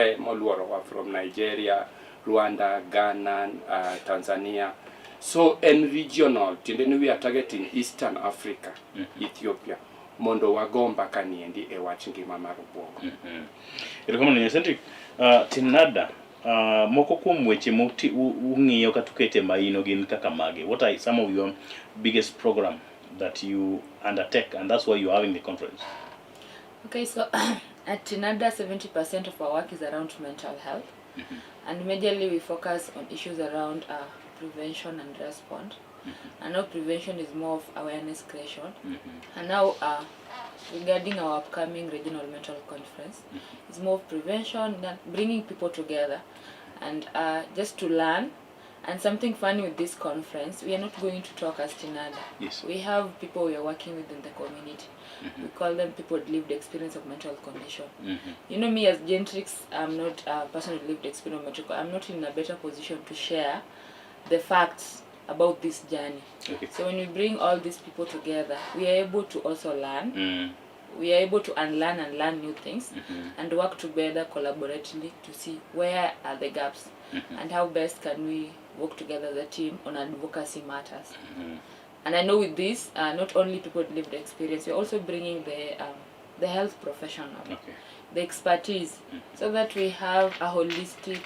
Moluorowa from Nigeria, Rwanda, Ghana, Tanzania. So en regional, tiende ni we are targeting Eastern Africa, Ethiopia, mondo wago mbaka niendi e wach ngima mar obwongo. Erokamano Nyasentik. Tinada, moko kuom weche muti ung'iyo kata ukete maino gin kaka mage? What are some of your biggest program that you undertake, and that's why you're having the conference? Okay, so at Tinada, 70% of our work is around mental health. And majorly we focus on issues around prevention and response. And now prevention is more of awareness creation. And now regarding our upcoming regional mental conference, it's more of prevention, than bringing people together and just to learn. And something funny with this conference, we are not going to talk as Tinada. We have people we are working with in the community. We call them people with lived experience of mental condition. You know me as Gentrix, I'm not a person with lived experience of mental. I'm not in a better position to share the facts about this journey. So when we bring all these people together, we are able to also learn. We are able to unlearn and learn new things and work together collaboratively to see where are the gaps and how best can we work together as a team on advocacy matters. And I know with this, not only people with lived experience, we're also bringing the health professional, the expertise, so that we have a holistic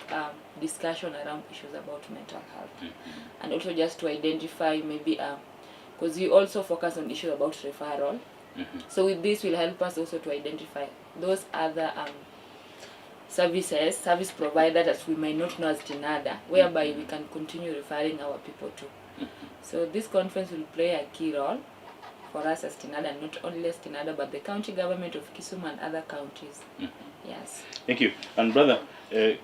discussion around issues about mental health. And also just to identify maybe, because we also focus on issues about referral. So with this will help us also to identify those other services, service provider that we may not know as Tinada, whereby we can continue referring our people to. So this conference will play a key role for us as Tinada, not only as Tinada, but the county government of Kisumu and other counties. Yes. Thank you. And brother,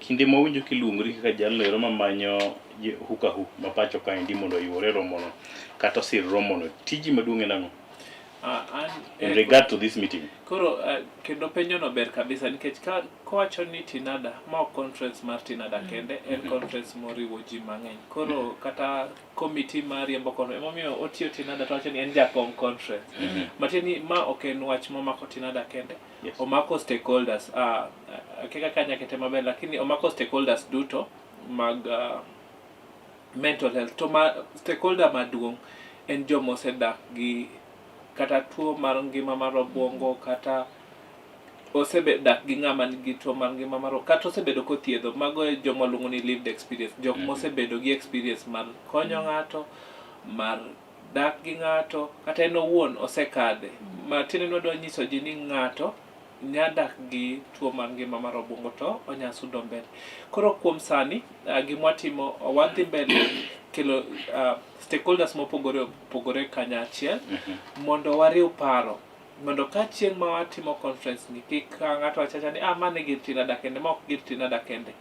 kinde mawinjo kiluongori kaka jalno ero mamanyo hukahu ma pacho kaendi mondo oyuore romono kata osir romono, tiji maduong' en ang'o? An, In regard to this meeting. Koro kendo penjo no ber kabisa nikech ka kowacho ni Tinada, ma ok conference mar Tinada kende, en conference moriwo ji mang'eny. Koro kata committee mar riembo conference, emomiyo otiyo Tinada to wacho ni en jakom conference. Matiende ni ma ok en wach momako Tinada kende. Omako stakeholders. Akia kaka anya kete maber, lakini omako stakeholders duto mag mental health. To ma stakeholder maduong' en joma osedak gi kata tuo mar ngima mar obwongo, kata osedak gi ng'ama nigi tuo mar ngima mar, kata osebedo kothiedho. Mago e joma waluongo ni lived experience, jok mosebedo gi experience mar konyo ng'ato, mar dak gi ng'ato, kata en owuon osekadhe. Matiende ni wadwa nyiso ji ni ng'ato nya dak gi tuo mar ngima mar obwongo to onya sudo mbele. Koro kuom sani, gima watimo, wadhi mbele kelo stakeholders mopogore opogore kanyachiel mondo wariw paro, mondo ka chieng' ma watimo conference ni kik ng'ato wach awacha ni, "Ah, mane gir Tinada kende." Ma ok gir Tinada kende,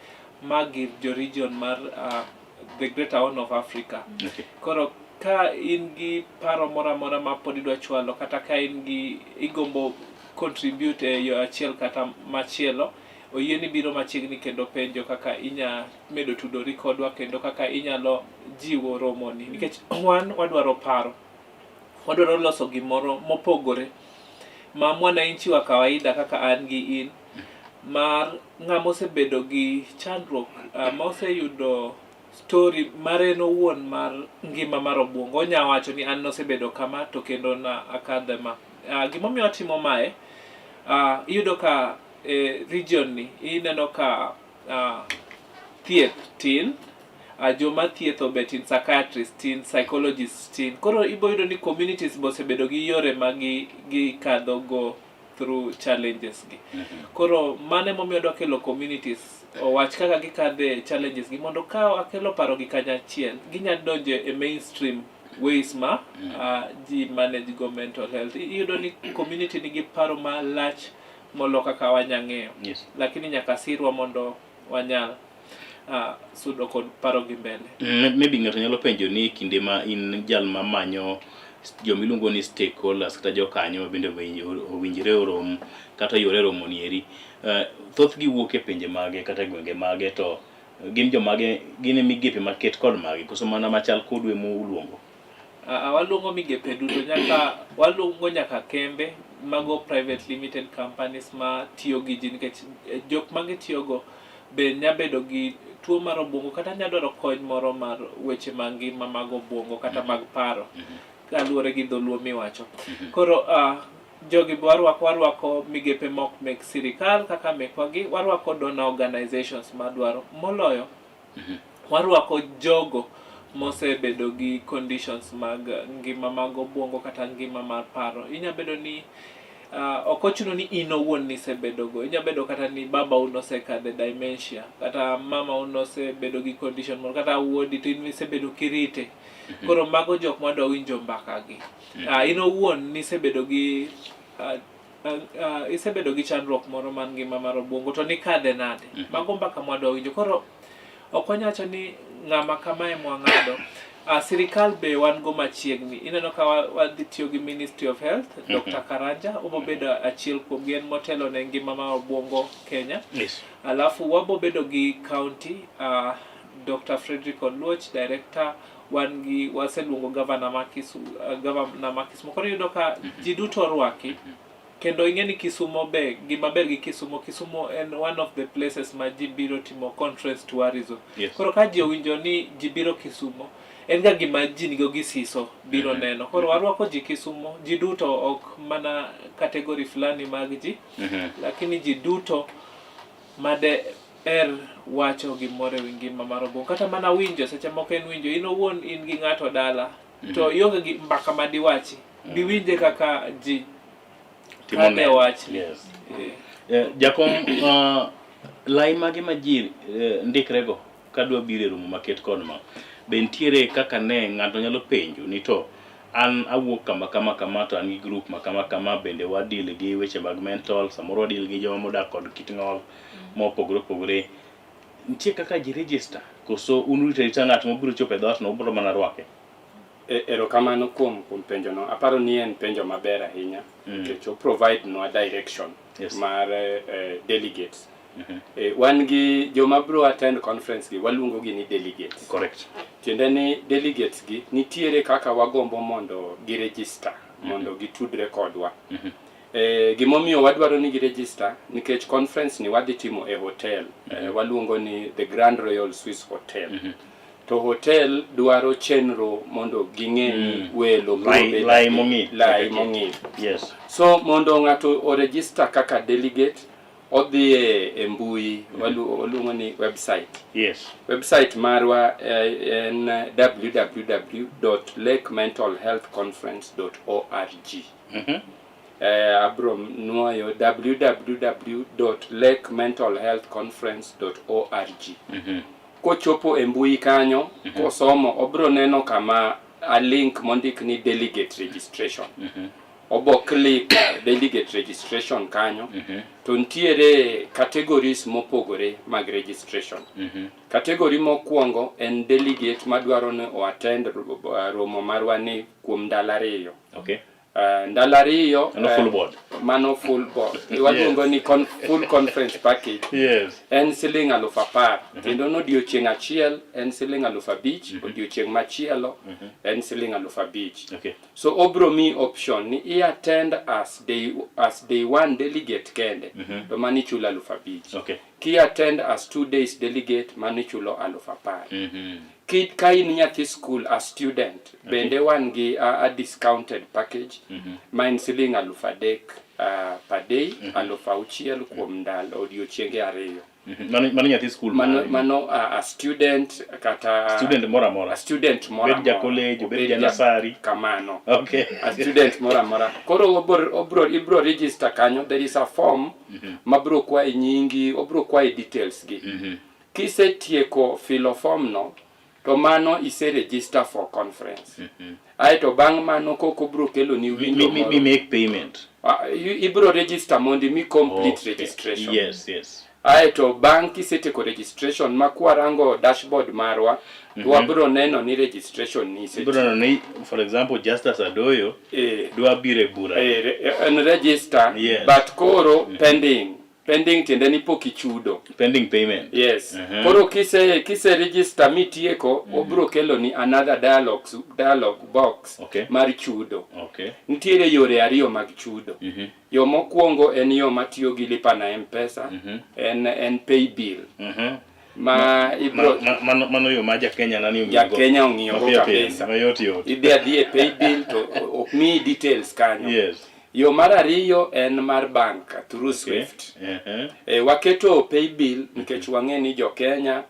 ma gir jo region mar the Greater Horn of Africa. Koro ka in gi paro moro amora ma pod idwa chwalo, kata ka in gi igombo contribute e yo achiel kata machielo, oyieni biro machiegni kendo penjo kaka inya medo tudori kodwa kendo kaka inyalo jiwo romoni, nikech wan wadwaro paro, wadwaro loso gimoro mopogore ma mwananchi wa kawaida kaka an gi in, mar ng'ama osebedo gi chandruok, ma oseyudo story mare en owuon mar ngima mar obwongo, onya wacho ni an nosebedo kama to kendo na akadhe ma. Gimomiyo watimo mae, iyudo ka e region ni ineno ka thieth tin, joma thietho be tin, psychiatrist tin, psychologist tin. Koro ibo yudo ni communities be osebedo gi yore ma gikadho go through challenges gi. Koro mano emomiyo adwa kelo communities owach kaka gikadhe challenges gi, mondo ka akelo paro gi kanyachiel, ginya donjo e mainstream ways ma ji manage go mental health. Iyudo ni community nigi paro malach molo kaka wanya ng'eyo, lakini nyaka sirwa mondo wanyal sudo kod paro gi mbele. Maybe ng'ato nyalo penjo ni kinde ma in jal mamanyo jomiluongo ni stakeholders kata jokanyo ma bende owinjre orom kata oyore romo ni eri, thothgi wuok e pinje mage kata e gwenge mage, to gin jomage, gin e migepe maket kod mage, koso mana machal kodu ema uluongo? Waluongo migepe duto, nyaka waluongo nyaka kembe mago private limited companies ma tiyo gi ji, nikech jok ma gitiyogo be nya bedo gi tuo mar obwongo kata nya dwaro kony moro mar weche mag ngima mag obwongo kata mag paro kaluwore gi dholuo miwacho. Koro jogi be warwako warwako migepe mok mek sirikal kaka mekwa gi warwako donor organizations madwaro moloyo warwako jogo mosebedo gi conditions mag ngima mag obwongo kata ngima mar paro. Inya bedo ni ok ochuno ni in owuon nisebedogo, inya bedo kata ni babau nosekadhe dementia kata mamau nosebedo gi condition moro kata wuodi to in isebedo kirite. Koro mago jok madwa winjo mbaka gi. In owuon nisebedo gi isebedo gi chandruok moro mar ngima mar obwongo to nikadhe nade? Mago mbaka mwadwa winjo. Koro ok wanyal wacho ni ng'ama kama ema wang'ado. Sirikal be wan go machiegni. Ineno ka wadhi tiyo gi Ministry of Health, Dr. Karanja obo bedo achiel kuom gi en motelo ne ngima mar obwongo Kenya. Yes. Alafu wabo bedo gi county Dr. Frederick Oluoch, director wan gi waseluongo governor ma Kisumu, governor ma Kisumu. Koro iyudo ka ji duto orwaki. Kendo ing'e ni Kisumo be gima ber gi Kisumo, Kisumo en one of the places ma ji biro timo conference tourism. Yes. Koro ka ji owinjo ni ji biro Kisumo, en ga gima ji nigo gi siso biro neno. Koro warwako ji Kisumo, ji duto ok mana category fulani mag ji, lakini ji duto made er wacho gimoro e wi ngima mar obwongo. Kata mana winjo, seche moko en winjo, in owuon in gi ng'ato dala, to ionge gi mbaka ma diwachi, diwinje kaka ji Timo kade neno. wachni. Yes. Jakom, lai mage ma ji ndikrego kadwa biro e romo maket kod ma? Be nitiere kaka ne ng'ato nyalo penjo ni to an awuok kama kama kama to an gi group ma kama kama bende wadeal gi weche mag mental, samoro wadeal gi joma modak kod kit ng'ol mopogore opogore. Nitie kaka ji register koso un urito arita ng'at mobiro chopo e dhoot no ubiro mana rwake? Erokamano kuom penjo no. Aparo ni en penjo maber ahinya nikech o provide nwa direction mar delegates. Wan gi joma biro attend conference gi waluongo gi ni delegates. Correct. Tiende ni delegates gi nitiere kaka wagombo mondo gi register mondo gitudre kodwa. Gimomiyo wadwaro ni gi register nikech conference ni wadhi timo e hotel. Waluongo ni the Grand Royal Swiss Hotel. To hotel dwaro chenro mondo ging'e ni welo biro bedo Lai adi, mong'ith. lai mong'ith. Yes. So mondo ng'ato o register kaka delegate odhi e mbui waluongo ni website. Yes. Website marwa en www.lakementalhealthconference.org. Abro nuoyo www.lakementalhealthconference.org. Kochopo e mbui kanyo, kosomo obro neno kama a link mondik ni delegate registration. Obo click delegate registration kanyo, to nitiere categories mopogore mag registration. Category mokwongo en delegate madwaro ni o attend romo marwa ni kuom ndalo 2. Okay. Ndalo 2, Mano full board. Mano full board. Waluongo ni full conference package. Yes. En siling 10,000. Kendo en odiochieng' achiel en siling 5,000, odiochieng' machielo en siling 5,000. Okay. So obro mi option ni i attend as day one delegate kende, to mano ichulo 5,000. Okay. Ki attend as 2 days delegate, mano ichulo 10,000. Ka in nyathi school, a student, bende wan gi a discounted package ma en siling 3,000 per day, 6,000 kuom ndalo odiochienge 2. Mano nyathi school Mano a student kata student moro amora. A student moro Obed ja amora. college, obed Obed ja nursery. Kamano. Okay. A student moro amora. Koro ibro register kanyo, there is a form ma bro kwayi nyingi, obro kwayi details gi. Kisetieko filo form no, to mano ise register for conference. Aeto bang' mano koko bro kelo ni window moro. Mi make payment. Ibro register mondo mi complete Okay. registration. Yes, yes. Aeto bang' kisetieko registration ma kwarango dashboard marwa, to wabro neno ni registration ni Ibro neno ni, for example, Justus Adoyo dwa biro e bura. En register, Yes. but koro pending. Pending tiende ni pok ichudo. Pending payment. Yes. Koro kise register mitieko, obro kelo ni another dialog box mar chudo. Nitiere yore ariyo mag chudo. Yo mokwongo en yo matiyo gi lipa na M-Pesa, en pay bill. Ma ibro Mano yo ma ja Kenya nani ong'iyo Ja Kenya ong'iyo go Mapiyo piyo, kabisa. Mayot yot. Idhi adhi e pay bill to ok miyi details kanyo. Yo mar ariyo en mar bank through Swift. Waketo pay bill nikech wang'e ni jo Kenya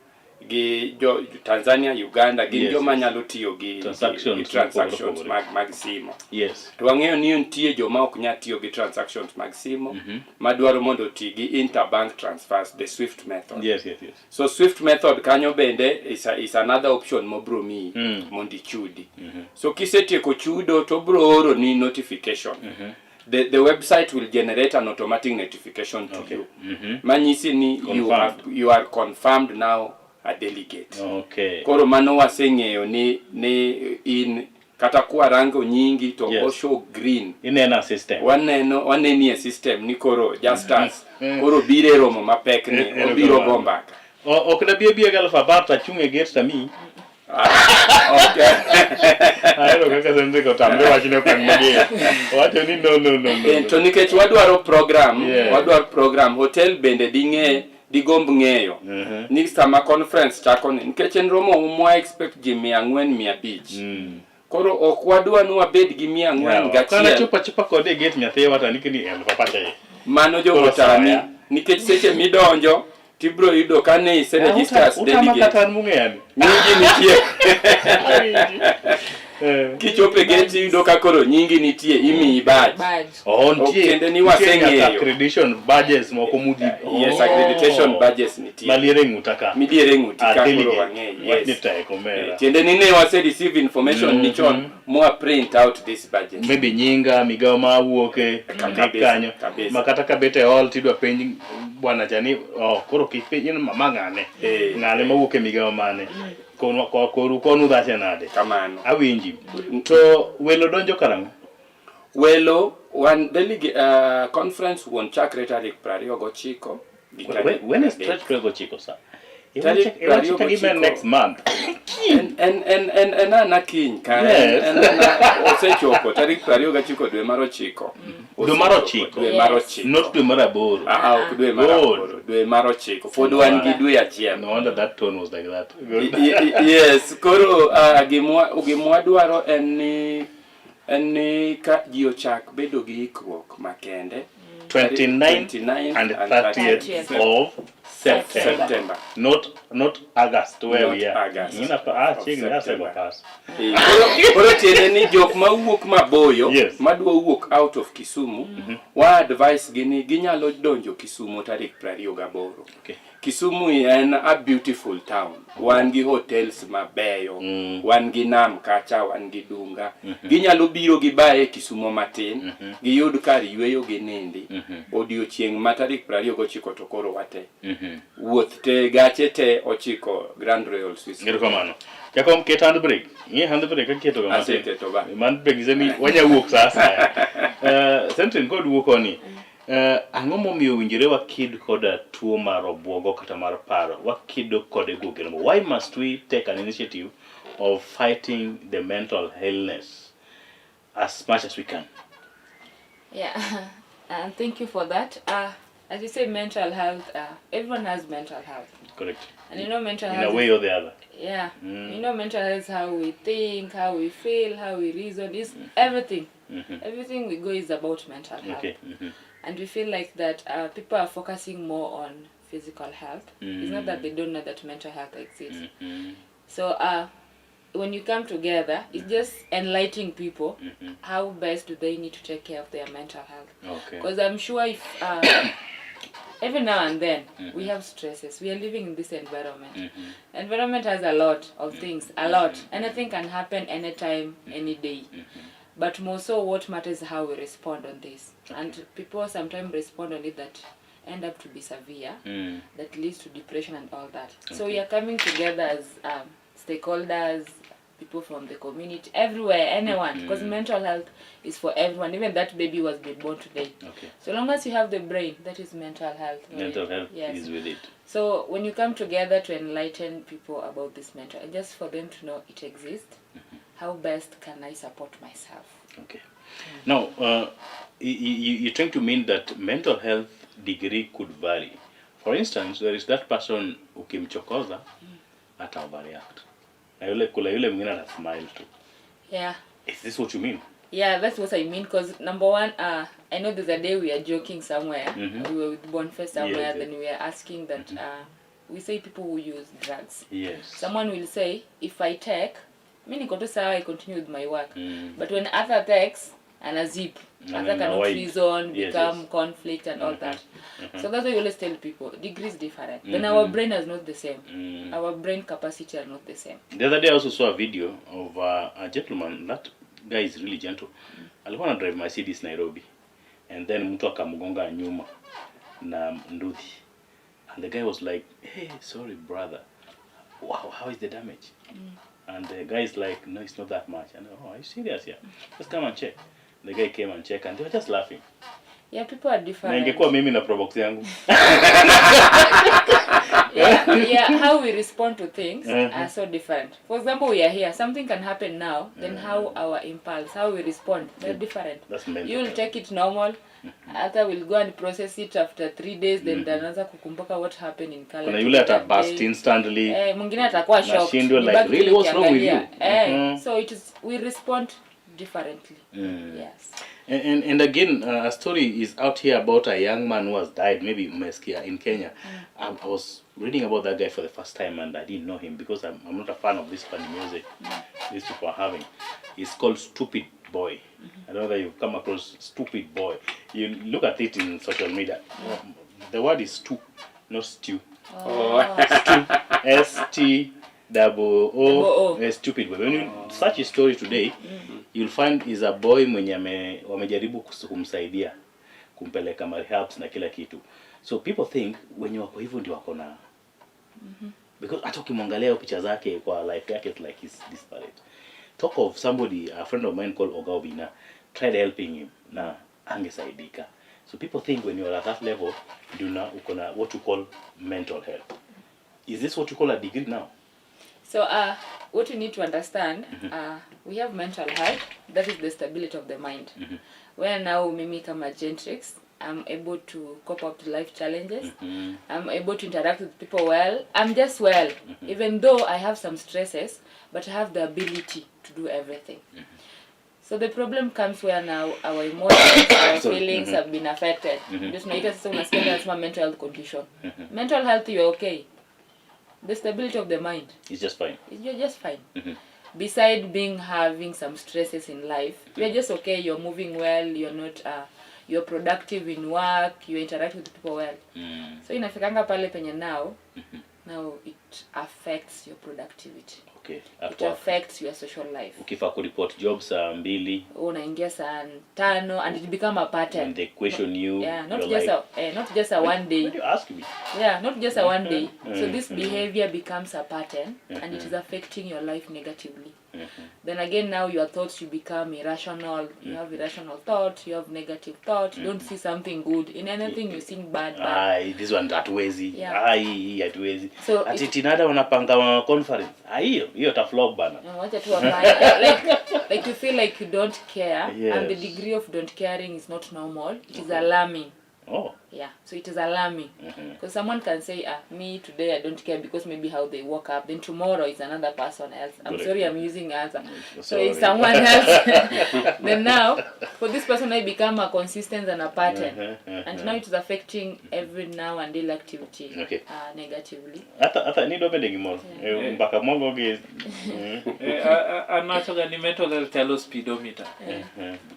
gi jo Tanzania, Uganda gin joma nyalo tiyo gi Transactions gi transactions mopogore mag simo. To wang'eyo ni nitie joma ok nyal tiyo gi transactions mag simo, madwaro mondo oti gi interbank transfers, the Swift method. So Swift method kanyo bende is another option mobro miyi mondo ichudi. So kisetieko chudo to obro oro ni notification. The website will generate an automatic notification to you. Manyisi ni Confirmed. you are confirmed now a delegate. Koro mano waseng'eyo ni in kata kwarango nyingi to oshow green. Ineno system. Waneno, waneni e system ni koro Justus koro biro e romo mapek ni, obiro go mbaka. Ok dabi abi gi aluf apar to achung' e gate to amiyi. Ahero kaka Sendrick otamre wachne okang' mager. Owacho ni no, no, no, no, To nikech wadwaro program, wadwaro program, hotel bende ding'e, digomb ng'eyo ni sama conference chako ni, nikech en romo mwa expect ji mia ang'wen, mia abich. Koro ok wadwa ni wabed gi mia ang'wen gachiel. Kana chupa chupa kode e gate nyathiwa to andike ni eluf apar cha. Mano Koro jogotami, soya. nikech seche midonjo tibro yudo ka ne ise register as Utama delegate. kata an mung'eyo ni. Nyingi nitie. Kichopo e gate iyudo ka koro nyingi nitie, imiyi badge. Badge. Oh, nitie. Tiende ni Nitie waseng'eyo. nyaka accreditation badges moko mudhi. Yes, accreditation badges nitie. Maliere ng'uta ka. Midiere ng'uti Ah, ka koro delegate. wang'eyo. Wach ni Yes. tek omera. Tiende ni ne wase receive information ni chon mwa print out this budget. Maybe nyinga, migawo ma awuoke, ndik kanyo. Ma kata ka bet e hall tidwa penj bwana cha ni, oh, koro kik penj in ma ng'ane. Ng'ane mawuok e migawo mane. Koru konu dhache nade. Kamano. Awinji. To welo donjo karang'o? Welo wan delegate, conference wuon chakre tarik prariyo gochiko gi tarik When is adek. tarik prariyo gochiko sa? Tarik Iwacho prariyo ka gima en gochiko. next month. En ana kiny ka, en ana osechopo tarik prariyo gochiko dwe mar ochiko. Dwe mar ochiko. Dwe mar ochiko. Not dwe mar aboro. Ah, ok dwe mar Good. aboro, dwe mar ochiko. Pod wan gi dwe achiel. No wonder that tone was like that. Yes, koro gimwa dwaro en ni ka ji ochak bedo gi ikruok makende. 29 29 and and 30th 30th of September. September. Not August where Not we are. August. Ina pa, Of chiegni asego September. pass. Koro tiende ni jok mawuok maboyo, madwa wuok out of Kisumu, wa advice gi ni ginyalo donjo Kisumu tarik prariyo gaboro. Kisumu en a beautiful town. Wan gi hotels mabeyo, wan gi nam kacha, wan gi dunga. Ginyalo biro gi baye Kisumu matin, giyud kar yweyo gi nindi. Odiochieng' ma tarik prariyo gochiko to koro wate. Wuoth te, gache te ochiko Grand Royal Swiss. Erokamano. Jakom ket handbrake. Ing'e handbrake kaka iketo ga matin. Aseketo ba. Handbrake nyiso ni wanya wuok sa asaya. Sentry kod wuok koni. Ang'o momiyo owinjore wakid koda tuo mar obuogo kata mar paro? Wakido kode guogi. Why must we take an initiative of fighting the mental illness as much as we can? Yeah, and thank you for that. As you say, mental health, everyone has mental health. Correct. And you know, mental In a health way is or the other. Yeah. You know, mental health is how we think, how we feel, how we reason. It's everything. Everything we go is about mental health. And we feel like that people are focusing more on physical health. It's not that they don't know that mental health exists. So when you come together, it's just enlightening people how best do they need to take care of their mental health. Because I'm sure if every now and then we have stresses, we are living in this environment. Environment has a lot of things, a lot. Anything can happen anytime, any day. But more so what matters is how we respond on this. And people sometimes respond on it that end up to be severe, that leads to depression and all that. So we are coming together as stakeholders, people from the community, everywhere, anyone, because mental health is for everyone. Even that baby was been born today. So long as you have the brain, that is mental health. Mental health Yes. is with it. So when you come together to enlighten people about this mental, and just for them to know it exists, how best can I support myself? Okay. Now, you're trying to mean that mental health degree could vary. For instance, there is that person ukimchokoza ata overreact. Na yule kula yule mwingine ata smile tu. Yeah. Is this what you mean? Yeah, that's what I mean. Because number one, I know there's a day we are joking somewhere. We were with Bonface somewhere. Then we are asking that we say people who use drugs. Someone will say, if I take, mi niko tu sawa, I continue with my work. But when Arthur takes, ana zip. And Arthur then cannot wide. reason, become conflict and all that. So that's why we always tell people, degrees different. Then our brain is not the same. Our brain capacity are not the same. The other day I also saw a video of a gentleman. That guy is really gentle. Alikuwa ana drive Mercedes Nairobi. And then mtu akamgonga nyuma na nduthi. And the guy was like, "Hey, sorry brother. Wow, how is the damage?" And the guy is like, "No, it's not that much." And oh, are you serious? Yeah. Just come and check. The guy came and checked and they were just laughing. Yeah, people are Na different. ingekuwa mimi na Probox yangu. Yeah, how we respond to things are so different. For example, we are here, something can happen now, then how our impulse, how we respond, they're different. That's mental. You will take it normal, Arthur will go and process it after 3 days, then anaanza kukumbuka what happened in Kala. Kuna yule ata burst instantly. Eh, mwingine atakuwa shocked. Nashindwa, like, Nibaki really, what's wrong with you? nikiangalia. Eh, so it is, we respond differently. Yes. And again, a story is out here about a young man who has died, maybe umesikia, in Kenya. I was reading about that guy for the first time and I didn't know him because I'm not a fan of this funny music these people are having. It's called Stupid Boy. I don't know whether you've come across Stupid Boy. You look at it in social media. The word is stew, not stew. Oh. S T double O, Double O. Stupid boy. When you search his story today, you'll find is a boy mwenye wamejaribu kumsaidia kumpeleka rehabs na kila kitu. So people think wenye wako hivyo ndio wako na, because hata ukimwangalia hiyo picha zake kwa life yake, it's like he's disparate. Talk of somebody, a friend of mine called Oga Obina, tried helping him na angesaidika. So people think when you're at that level ndio uko na what you call mental health. Is this what you call a degree now? So what you need to understand, we have mental health, that is the stability of the mind. Where now mimi kama Gentrix, I'm able to cope up to life challenges. I'm able to interact with people well. I'm just well. Even though I have some stresses, but I have the ability to do everything. So the problem comes where now our emotions, our Sorry. feelings have been affected. Ndio tunaita sasa, unasikia mtu anasema mental health condition. Mental health, you're okay. The stability of the mind, It's just fine. you're just fine. Beside being having some stresses in life, you're just okay. You're moving well. You're not. You're productive in work. You interact with people well. So inafikanga pale penye now it affects your productivity. At It work. Affects your social life. Ukifaa kureport job saa mbili, Unaingia saa tano and it become a pattern. and they question you, Yeah, not you're just like, a not just a one day. "Why do you ask me?" Yeah, not just a one day. So this behavior becomes a pattern and it is affecting your life negatively. Then again, now your thoughts, you become irrational. You have irrational thoughts, you have negative thoughts. You don't see something good in anything, you think bad, bad. Ai, this one hatuwezi. Ai, hii hatuwezi. So Ati Tinada wanapanga conference. Ah, hiyo hiyo taflop bana. No, wacha tu wafanye. Like you feel like you don't care, and the degree of don't caring is not normal. It is alarming. Oh. Yeah, so it is alarming because someone can say, "Ah, me today I don't care," because maybe how they woke up, then tomorrow is another person else. I'm Correct. sorry, I'm using answer. So Sorry. it's someone else. Then now for this person I become a consistent and a pattern, and now it is affecting every now and daily activity negatively. Hata ni dwa bede gimoro. Eh, mbaka mogo gi. Eh, an wachoga ni mental health chalo speedometer.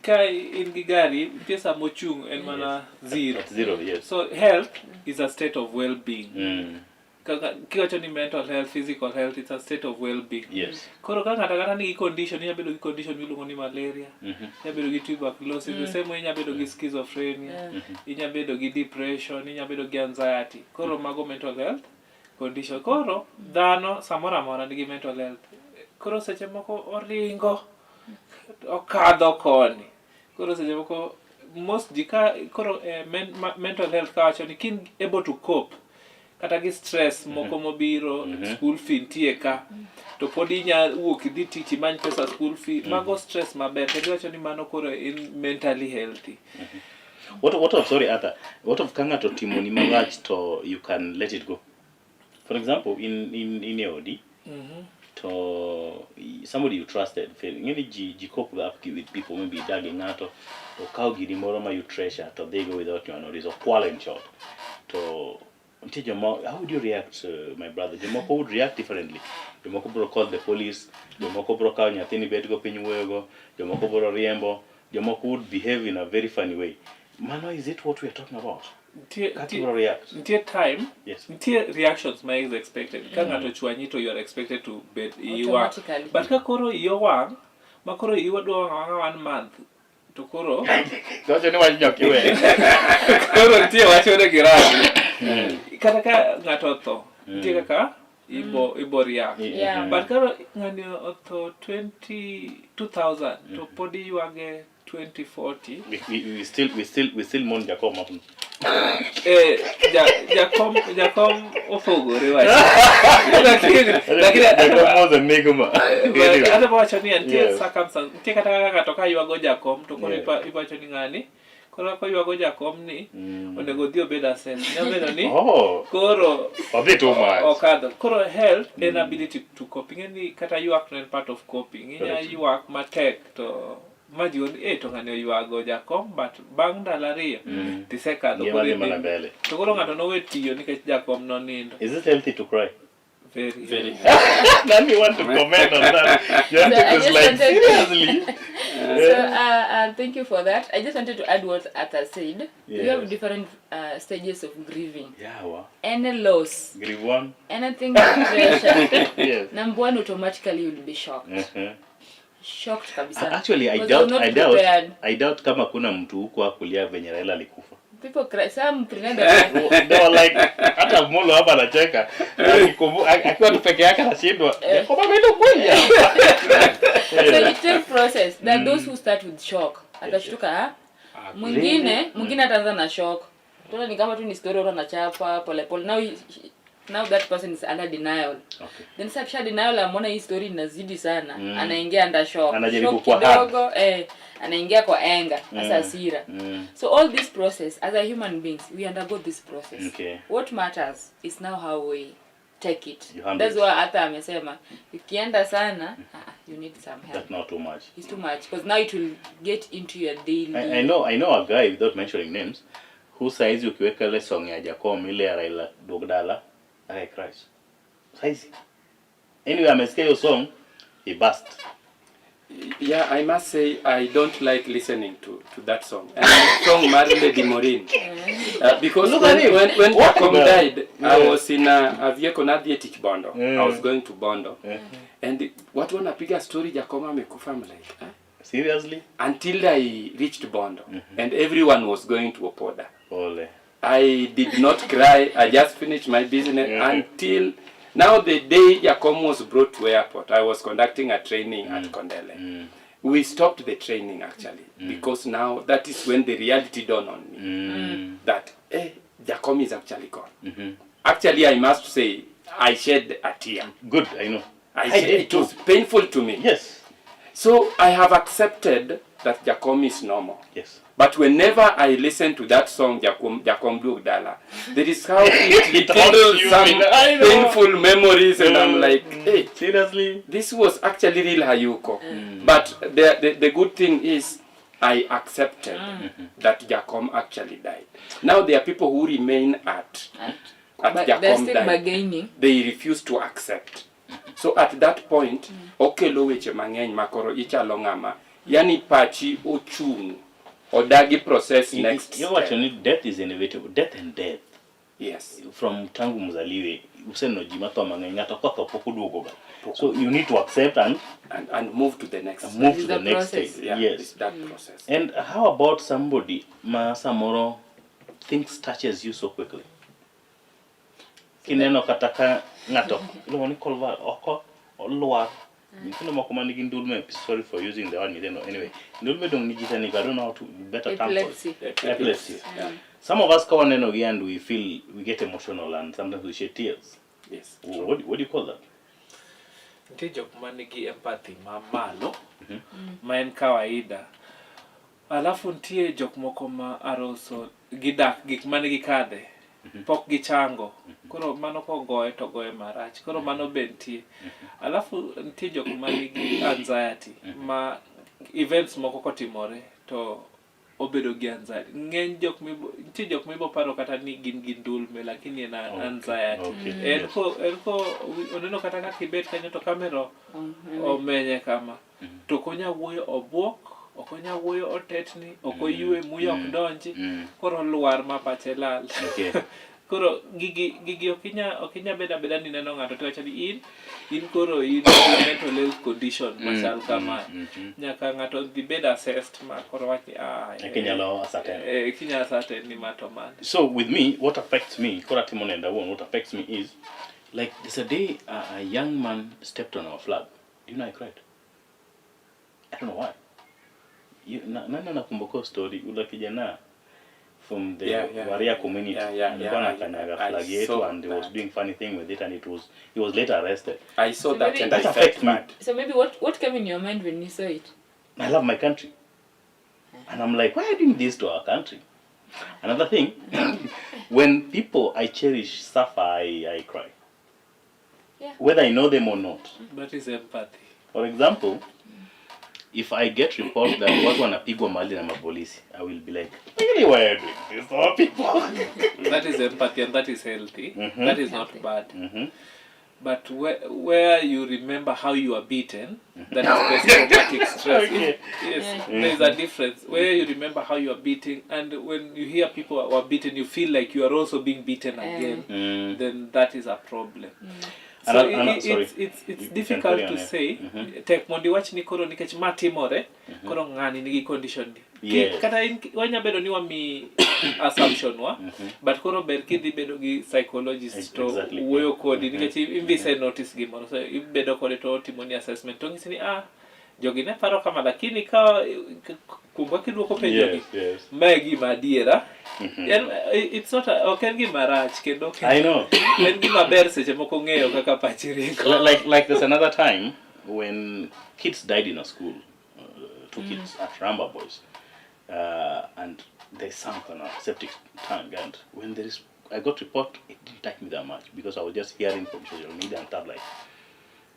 Ka in gi gari, nitie sama ochung' en mana zero. At zero, yes. So health is a state of well-being. Kaka kiwacho ni mental health, physical health, it's a state of well-being. Koro ka ng'ato ang'ata nigi condition, inya bedo gi condition miluongo ni malaria, inya bedo gi tuberculosis, the same way inya bedo gi schizophrenia, inya bedo gi depression, inya bedo gi anxiety. Koro mago mental health condition. Koro dhano samoro amora nigi mental health. Koro seche moko oringo okadho koni. Koro seche moko most ji ka koro mental health kawacho ni kin able to cope kata gi stress moko mobiro, school fee nitie ka to pod inya wuok idhi tich imany pesa school fee, mago stress maber to giwacho ni mano koro in mentally healthy. What of, sorry Arthur, what of ka ng'ato timoni marach to you can let it go? For example, in e odi to somebody you trusted fail. Ng'eni ji cope up with people, maybe idak gi ng'ato to okaw giri moro ma you treasure to dhi go without your notice, okwalo in short. To nitie joma, how would you react, my brother? Jomoko would react differently. Jomoko bro call the police, jomoko bro kawo nyathini bet go piny wuoyo go, jomoko bro riembo, jomoko would behave in a very funny way. Mano, is it what we are talking about? Nitie Kaka ibro react? Nitie time. Yes. Nitie reactions ma is expected ka ng'ato chwanyi to you are expected to bed iyi wang'. Automatically. But ka koro iyi owang' ma koro iyi dwa wang' awang'a one month to koro Wacho ni wach nyok iwe. Koro nitie wach onego irang kata ka ng'ato otho, nitie kaka ibo react. But koro ng'ani otho 20 2000 to pod iywage 2040. We still mourn Jacob Mapno. Eh, Jakom opogore wach, lakini Jacob was a enigma. But hata wacho ni nitie circumstance, nitie kata kaka ng'ato ka ywago jakom to koro iwacho ni ng'ani koro koywago jakom ni onego odhi obed assessed, nyalo bedo ni Oh, koro a bit too much. Okadho. Koro health en ability to cope. Ing'e ni kata ywak no en part of coping. Inya Correct. ywak matek to ma ji ni eh to ng'ani oywago jakom, but bang' ndalo 2 tisekadho. Ngima Koro dhi mana idhi mbele. To koro ng'ato nowe tiyo nikech jakom nonindo. Is it healthy to cry? Very. Very. Then you want to comment on that. You So I was just like, wanted seriously? So thank you for that. I just wanted to add what Arthur said. We have different stages of grieving. Yeah, well, Any loss, grieve one. Anything with pressure. Number one, automatically you'll be shocked. Shocked kabisa. Actually, I Because doubt, you're not I doubt, prepared. I doubt kama kuna mtu huko akulia venye Raila alikufa. People cry. Some pretend that They were like, hata Molo hapa anacheka. Akiwa tu peke yake anashindwa. Jacob ameenda kweli hapa. So it takes process. There are those who start with shock. Atashtuka, ah? Mwingine ataanza na shock. Tuna ni kama tu ni story watu anachapa pole pole. Now that person is under denial. Then sasa kisha denial ameona hii story inazidi sana. Anaingia under shock. Anajaribu Shock kuwa hard. Kidogo, anaingia kwa anger, sasa hasira. So all this process, as a human beings, we undergo this process. What matters is now how we take it. You handle That's it. why hata amesema ikienda sana, ah, you need some help. That's not too much. It's too much because now it will get into your daily. I know a guy, without mentioning names, who saizi ukiweka ile song ya Jakom, ile ya Raila Duog Dala, I cries. Saizi. Anyway, amesikia hiyo song, he burst. Yeah, I must say I don't like listening to that song. And song mar Lady Maureen. Because Look at when, him. when What Jakom the- died, I was in a vehicle nadhi tich Bondo. I was going to Bondo. And watu wanapiga story Jakom amekufa. I'm like, "Huh?" Seriously? Until I reached Bondo and everyone was going to Opoda. Pole. I did not cry. I just finished my business until now, the day Jakom was brought to airport, I was conducting a training at Kondele. We stopped the training actually because now that is when the reality dawned on me that Jakom is actually gone. Actually, I must say I shed a tear. Good, I know. I I shed, did it too. was painful to me. So I have accepted that Jakom is normal. But whenever I listen to that song, Jakom, Jakom Duog Dala, there is how it It haunts rekindles you. some I know. painful memories, and I'm like, hey, Seriously? This was actually real Hayuko. But the good thing is, I accepted that Jakom actually died. Now there are people who remain at But they're Jakom still died. Bargaining. They refuse to accept. So at that point, okelo weche mang'eny makoro ichalo ng'ama, yani pachi ochung', odagi process next Iwacho step. ni death is inevitable. Death and death. From tangu mzaliwe useneno ji matho mang'eny, ng'ato kotho pok oduogo ga, so you need to accept and And move to the next move It's to the the next process. stage. Yeah, it's that process. And how about somebody ma samoro things touches you so quickly, kineno kata ka ng'ato iluongo ni kolva oko olwar. Nyithindo moko man nigi ndulme, sorry for using the word nyithindo. Anyway, ndulme dong nigi tani, I don't know how to better term for it. Epilepsy. Epilepsy. Some of us ka waneno gi and we feel we get emotional and sometimes we shed tears. Yes. What do you call that? Nitie jok ma nigi empathy mamalo ma en kawaida. Alafu nitie jok moko ma aroso gidak gik mane gikadhe pok gichango. Koro mano kogoye to goye marach. Koro mano be nitie. Alafu nitie jok ma nigi anxiety ma events moko kotimore to obedo gi anxiety. Ng'eny jok mibo nitie jok mibo paro kata ni gin gi ndulme lakini en anxiety. Okay. En Yes. ko en ko oneno kata kaka ibet kanyo to kamera omenye kama to ok onya wuoyo obuok ok onya wuoyo otetni ok oywe muya ok donji koro olwar ma pache lal. Okay. Koro gigi gigi ok inya ok inya bedo abeda ni neno ng'ato to iwacho ni in in koro in gi mental health condition machal kamae. Nyaka ng'ato dhi bed assessed ma koro wach ni ah Eka inyalo ascertain. eh, kinyalo ascertain ni ma to mane. So with me, what affects me, koro atimo nenda wuon, what affects me is, like there's a day a young man stepped on our flag. Do you know I cried? I don't know why. You, na, nani anakumbuka story ule kijana from the Waria community alikuwa anakanyaga I flag yetu saw and he was that. doing funny thing with it and it was he was later arrested. I saw So that maybe- and I That felt affects me. bad. So maybe what came in your mind when you saw it? I love my country. And I'm like, why are you doing this to our country? Another thing, when people I cherish suffer, I cry. Yeah. Whether I know them or not. That is empathy. For example, if I get report that watu wanapigwa mahali na mapolisi, I will be like, really, why are you doing this to our people? That is empathy and that is healthy. That is not Healthy. bad. But where you remember how you are beaten, that is post-traumatic stress. Okay. Yes, Yeah. there is a difference. Where you remember how you are beaten, and when you hear people were beaten, you feel like you are also being beaten again. Then that is a problem. So Sorry. it's You can difficult carry on, to yeah. say. Tek mondo iwach ni koro nikech ma timore, koro ng'ani nigi condition ni. Yes. Kata in wanya bedo ni wami assumption wa, but koro ber kidhi bedo gi psychologist to wuoyo kodi nikech in be notice gimoro so ibedo kode to otimoni assessment to onyisi ni ah jogi ne paro kama lakini ka kuom kaka iduoko penjogi Yes. ma e gima adiera. En, it's not a, ok en gima rach kendo ok I know. en gima ber seche moko ng'eyo kaka pachi ringo. Like there's another time when kids died in a school, two kids at Ramba Boys, and they sank on a septic tank. And when there is, I got report, it didn't touch me that much because I was just hearing from social media and stuff like.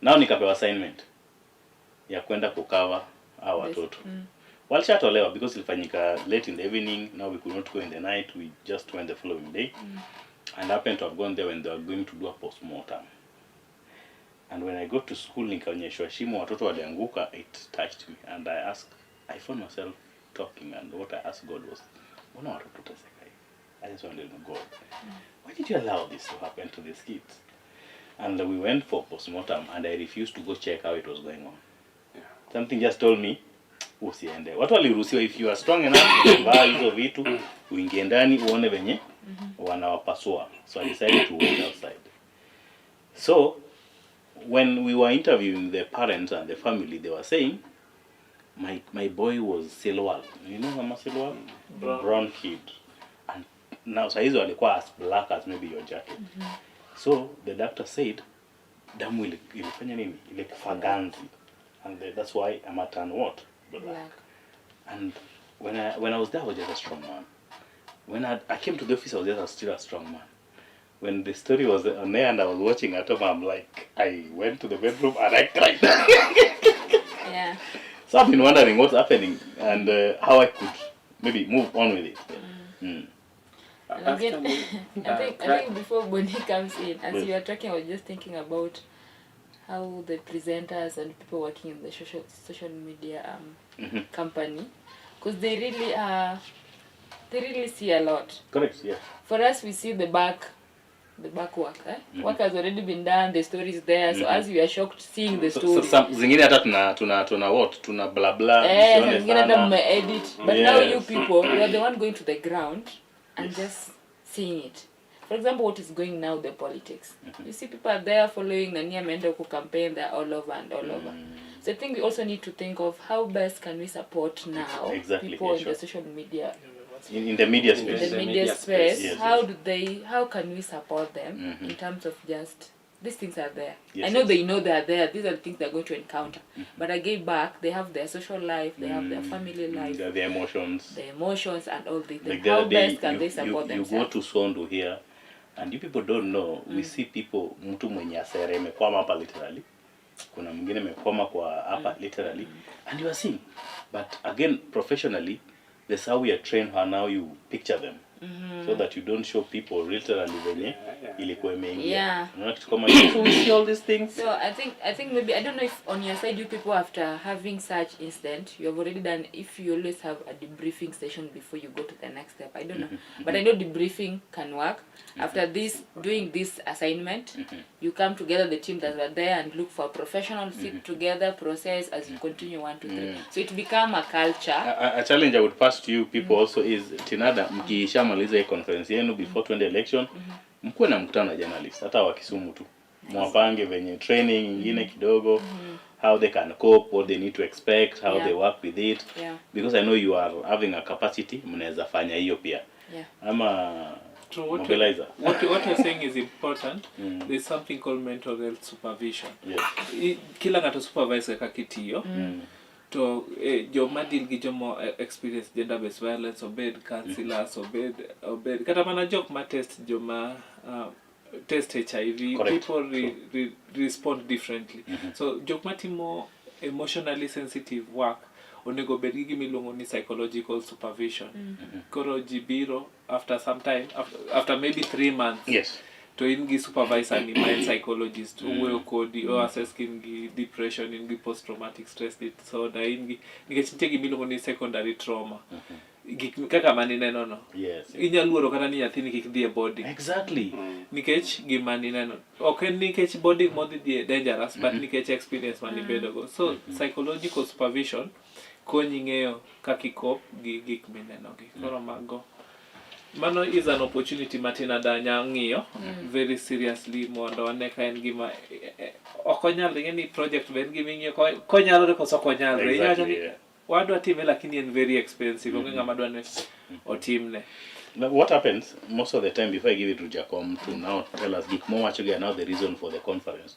Now nikapewa assignment ya kwenda kucover hawa watoto. Walishatolewa because ilifanyika late in the evening. Now we could not go in the night. We just went the following day, and happened to have gone there when they were going to do a postmortem. And when I got to school nikaonyeshwa shimo watoto walianguka, it touched me and I asked, I found myself talking and what I asked God was, mbona watoto teseka hivi? I just wanted to know, God, why did you allow this to happen to these kids? And we went for postmortem and I refused to go check how it was going on. Something just told me usiende. Watu waliruhusiwa, if you are strong enough, vaa hizo vitu uingie ndani uone venye wanawapasua. So I decided to wait outside. So when we were interviewing the parents and the family, they were saying, my boy was silwal. You know kama silwal? Brown. Brown kid. And now saizi walikuwa as black as maybe your jacket. So the doctor said, damu ilifanya nini? Ilikufa ganzi. And that's why I'm a turn what? Black. Black. And when I was there, I was just a strong man. When I came to the office, I was just still a strong man. When the story was on air and I was watching at home, I'm like, I went to the bedroom and I cried. Yeah. So I've been wondering what's happening and how I could maybe move on with it. And again, After me, I think I think before Bonnie comes in, as Yes. you were talking, I was just thinking about how the presenters and people working in the social media company, because they really see a lot. Correct, yeah. For us, we see the back work. Eh? Work has already been done. The story is there. So as we are shocked seeing the So, story, some, zingine hata tuna what? Tuna blah blah. Eh, msione zingine hata sana. mmeedit. But now you Yes. people, you are the one going to the ground and Yes. just seeing it. For example, what is going now, the politics. You see people are there following nani ameenda huku campaign, they're all over and all over. So I think we also need to think of how best can we support now people in the social media, In the media In space. the the media media space. space. Yes, How yes. do they, how can we support them in terms of just these things are there. Yes, I know yes. they know they are there. These are the things they're going to encounter. But again, back, they have their social life, they have their family life, The emotions. the emotions and all these Like things. the How other day, best can you, they support you go themselves? to Sondu here and you people don't know, we see people, mtu mwenye asere imekwama hapa literally, kuna mwingine imekwama kwa hapa literally, and you are seeing. But again, professionally, that's how we are trained, how now you picture them so that you don't show people literally venye ilikuwa imeingia. Unaona kitu kama hiyo. So we see all these things. So I think maybe, I don't know if on your side you people, after having such incident, you have already done, if you always have a debriefing session before you go to the next step. I don't know. But I know debriefing can work. After this, doing this assignment, you come together, the team that were there, and look for a professional, sit together, process as you continue 1, 2, 3. So it become a culture. A challenge I would pass to you people also is Tinada, mkishamaliza hii conference yenu before twende election, mkuwe na mkutano na journalist hata wa Kisumu tu, mwapange venye training ingine kidogo, how they can cope, what they need to expect, how they work with it, because I know you are having a capacity, mnaweza fanya hiyo pia ama True, mobilizer. what you're saying is important. There's something called mental health supervision. Kila ng'ato supervise kaka kitiyo to joma deal gi joma experience gender based violence, obed counselors, obed kata mana jok ma test joma test HIV. People respond differently. So jok matimo emotionally sensitive work onego bed gi gimiluongo ni psychological supervision. Koro ji biro after some time, after maybe 3 months, to in gi supervisor ni ma en psychologist, owuoyo kodi, o assess ka in gi depression, in gi post traumatic stress disorder, in gi, nikech nitie gimiluongo ni secondary trauma, gik kaka manineno no. Inyalo luoro kata ni nyathini kik dhi e boarding nikech gima nineno ok en nikech boarding modhi dhie dangerous, but nikech experience manibedogo. So psychological supervision konyi ng'eyo kaka ikop gi gik minenogi. Koro mago, mano is an opportunity matin adanya ng'iyo very seriously mondo wane ka en gima ok onyalre. Ing'e ni project be en gima ing'iyo konyalore koso ok onyalre. Inyalo wacho ni wadwa time, lakini en very expensive, onge ng'ama dwa ni otimne. Now, what happens most of the time, before I give it to Jacom to now tell us gik mowacho gi are now the reason for the conference.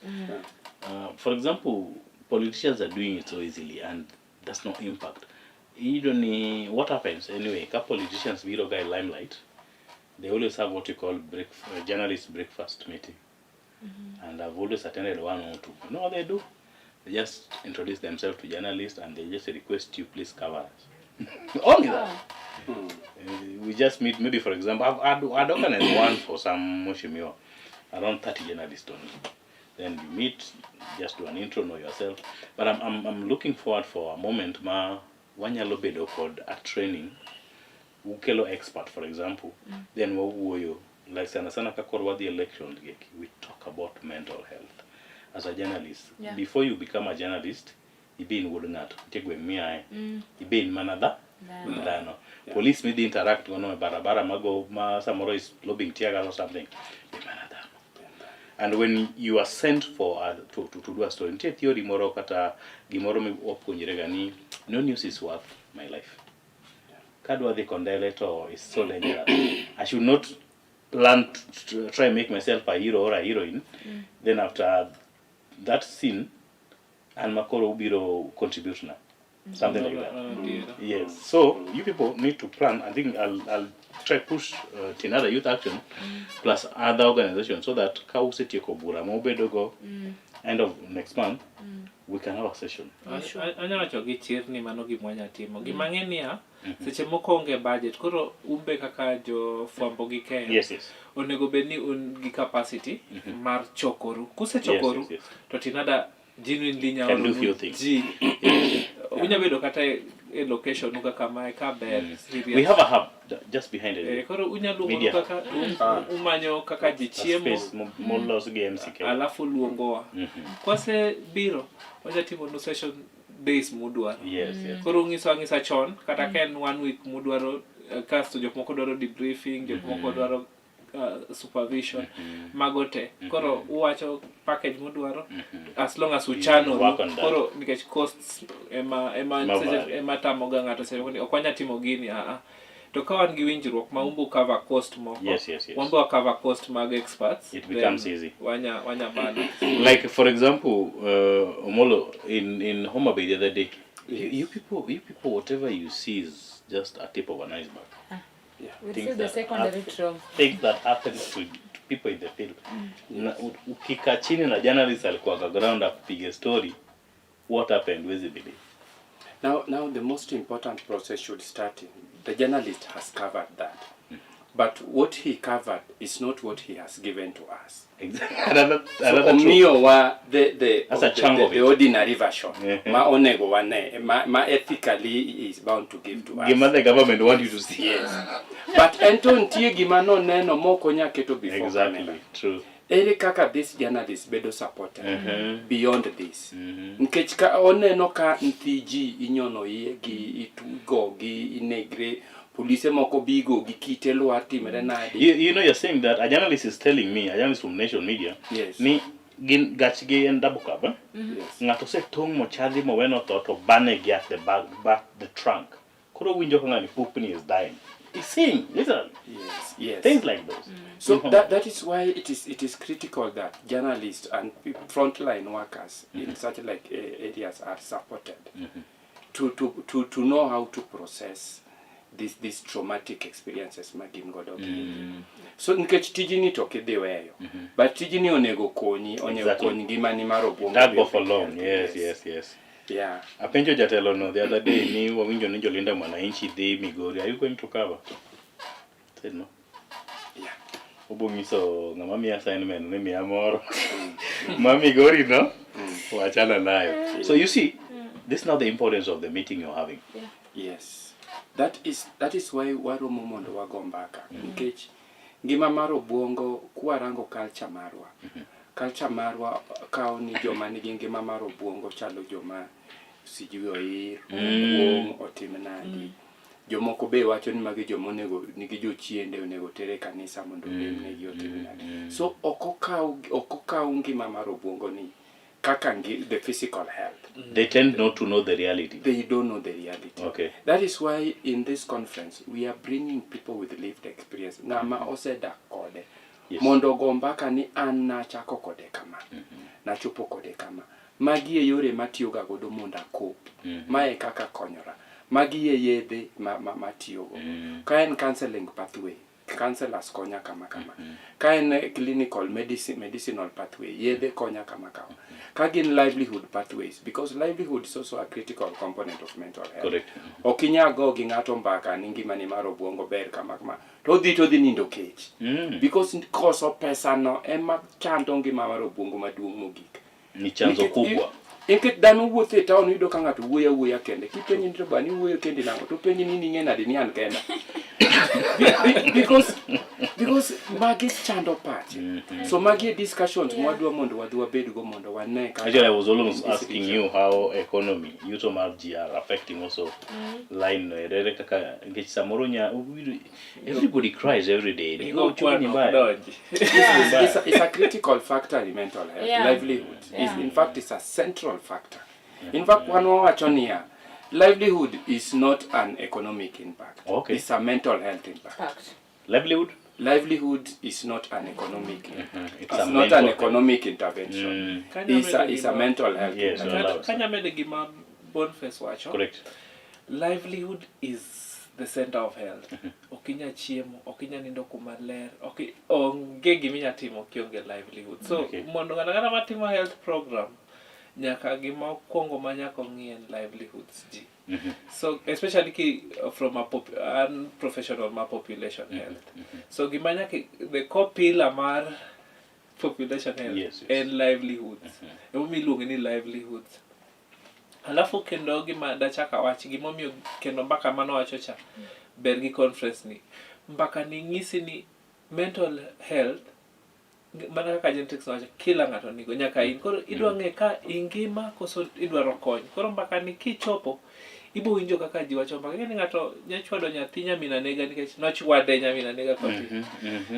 For example, politicians are doing it so easily and that's no impact. You don't need, what happens anyway, ka politicians biro ga e limelight, they always have what you call journalist breakfast meeting. And I've always attended one or two. You know what they do? They just introduce themselves to journalists and they just request you, "Please cover us." Only that. We just meet, maybe, for example, I'd organized one for some mheshimiwa, around 30 journalists only. Then you meet, just do an intro, know yourself. But I'm looking forward for a moment ma wanyalo bedo kod a training, ukelo expert, for example, then wawuoyo, like sana sana ka koro wadhi elections geki, we talk about mental health as a journalist. Before you become a journalist, ibe in wuod ng'ato, nitie gweng' miaye, ibe in mana dha Dhano. Dhano. Police midhi interact gono e barabara mago ma samoro is lobbing tear gas or something, be mana dhano. And when you are sent for to do a story, nitie theory moro kata gimoro mi wapuonjre ga ni no news is worth my life. Kadwa dhi Kondele to is so dangerous. I should not plan to try and make myself a hero or a heroine. Then after that scene, an makoro ubiro contribute na. Something like that. Adiera. Yes. So you people need to plan. I think I'll try push Tinada Youth Action plus other organizations so that ka usetieko bura ma ubedogo end of next month, we can have a session. Anya wacho gi chir ni mano gima wanya timo. Gima ng'e niya, seche moko onge budget, koro umbe kaka jo fwambo gi keyo onego bed ni un gi capacity mar chokoru. Kusechokoru, to Tinada genuinely nyalo Can do few things. ji unya bedo kata e location u kaka mae ka ber serious. We have a hub just behind it. Koro unya luongo Media. Kaka umanyo kaka ji A chiemo space molos gi MCK. Alafu luongowa kwase biro wacha timo nu session days mudwaro. Koro ung'iso ang'isa chon kata ka en one week mudwaro, kasto jok moko dwaro debriefing, jok moko dwaro supervision mago te. Koro uwacho package mudwaro as long as uchano Work on that. koro nikech costs ema ema Ema seche- vary. ema tamoga ng'ato seche moko ni ok wanya timo gini a to ka wan gi winjruok ma umbu cover cost moko Yes. wan be wa cover cost mag experts It then becomes easy. wanya balance. Like for example, Omolo in Homa Bay the other day, you people, whatever you see is just a tip of an iceberg. We Things receive the that secondary trauma. Things that happens to people in the field. Na ukikaa chini na journalist alikuwa kwa ground akupiga story, what happened, huwezi believe. Now the most important process should start in. The journalist has covered that. But what he covered is not what he has given to us. Exactly. Another, So another truth. omiyo wa the, That's a the, chunk the, of the it. ordinary version ma onego wane ma ethically is bound to give to us. Gima the government want you to see. Yes. But ento nitie gima noneno mok onya keto before Exactly. camera. True. Ere kaka this journalist bedo supported beyond this? Nikech ka oneno ka nyithi ji inyono iye gi itugo gi inegre polise moko bigo gi kite lwar timre nade. You know, you're saying that a journalist is telling me, a journalist from Nation Media, Yes. ni gin gachgi en double cab, eh? Yes. Ng'ato osetong' mochadhi moweno tho to bane gi at the back the trunk. Koro winjo ka ng'ani pupni is dying. He's seeing, literally, Yes. things like those. So that is why it is critical that journalists and frontline workers in such like areas are supported to know how to process these traumatic experiences ma gin godo gi. So nikech tijni to ok idhi weyo, but tijni onego konyi, onego kony ngimani mar obwongo. That go be for long. healthy. Yes. Yeah. Apenjo jatelo no the other day ni wawinjo ni Jolinda Mwananchi dhi Migori. Are you going to cover? Said no. Obo nyiso ng'ama miya assignment ni miya moro. Ma Migori no? Wachana nayo. So you see, this is now the importance of the meeting you're having. Yes. That is why waromo mondo wago mbaka. Nikech ngima mar obwongo kwarango culture marwa. Culture marwa kawo ni joma nigi ngima mar obwongo chalo joma sijui oir, okuong', otim nadi. Jomoko be wacho ni magi joma onego nigi jochiende onego ter e kanisa mondo olemnegi otim nadi. So ok okaw ngima mar obwongo ni kaka the physical health. They tend not to know the reality. They don't know the reality. That is why in this conference we are bringing people with lived experience. Ng'ama osedak kode. Mondo ogo mbaka ni an nachako kode kama. Nachopo kode kama. Magi e yore matiyoga godo mondo akop. Mae kaka konyora. Magi e yedhe ma matiyogo. Ka en counseling pathway, counselors konya kama kama. Ka en clinical medicine, medicinal pathway, yedhe konya kama kama. Ka gin livelihood pathways, because livelihood is also a critical component of mental health. Correct. Ok inyal go gi ng'ato mbaka ni ngimani mar obwongo ber kama kama to odhi nindo kech because koso pesa no ema chando ngima mar obwongo maduong' mogik. Ni chanzo kubwa. Nikech dhano wuotho e town iyudo ka ng'ato wuoyo awuoya kende kipenji ni to bani iwuoyo kendi nang'o to penji ni ning'e nade ni an kenda because magi chando pache so magi e discussions mwadwa mondo wadhi wabedgo mondo wane kaka Actually, I was almost in this asking region. you how economy, yuto mar ji are affecting also line no ere kaka nikech samoro nya everybody cries every day. Ni, Igo "Oh, uchumi ni kwano mbaya." donji. It's a critical factor in mental health. Livelihood is, in fact, it's a central factor. In fact, wan wawacho niya, livelihood is not an economic impact. It's a mental health impact. Fact. Livelihood? Livelihood is not an economic. It's It's a not an mental health. economic intervention. It's a mental health Yes, intervention. allowed. Kanya mede gima Boniface wacho. Correct. Livelihood is the center of health. Ok inya chiemo, ok inya nindo kuma ler, ok onge giminya timo kionge livelihood. So mondo ng'ato ang'ata matimo health program nyaka gima okwongo ma nyaka ong'i en livelihoods ji. So especially ki from a an professional ma population health. So gima nyaka the core pillar mar population health en livelihoods. Emomiyo iluonge ni livelihoods. Alafu kendo gima dachak awach gimomiyo kendo mbaka manowacho cha ber gi conference ni mbaka ni ng'isi ni mental health mana kaka Gentrix nowacho kila ng'ato nigo nyaka in koro idwa ng'e ka ingima koso idwaro kony koro mbaka ni kichopo. Ibo winjo kaka ji wacho mbaka. Ing'e ni ng'ato nya chwado nyathi nyamin anega nikech nochwade nyamin anega kotin.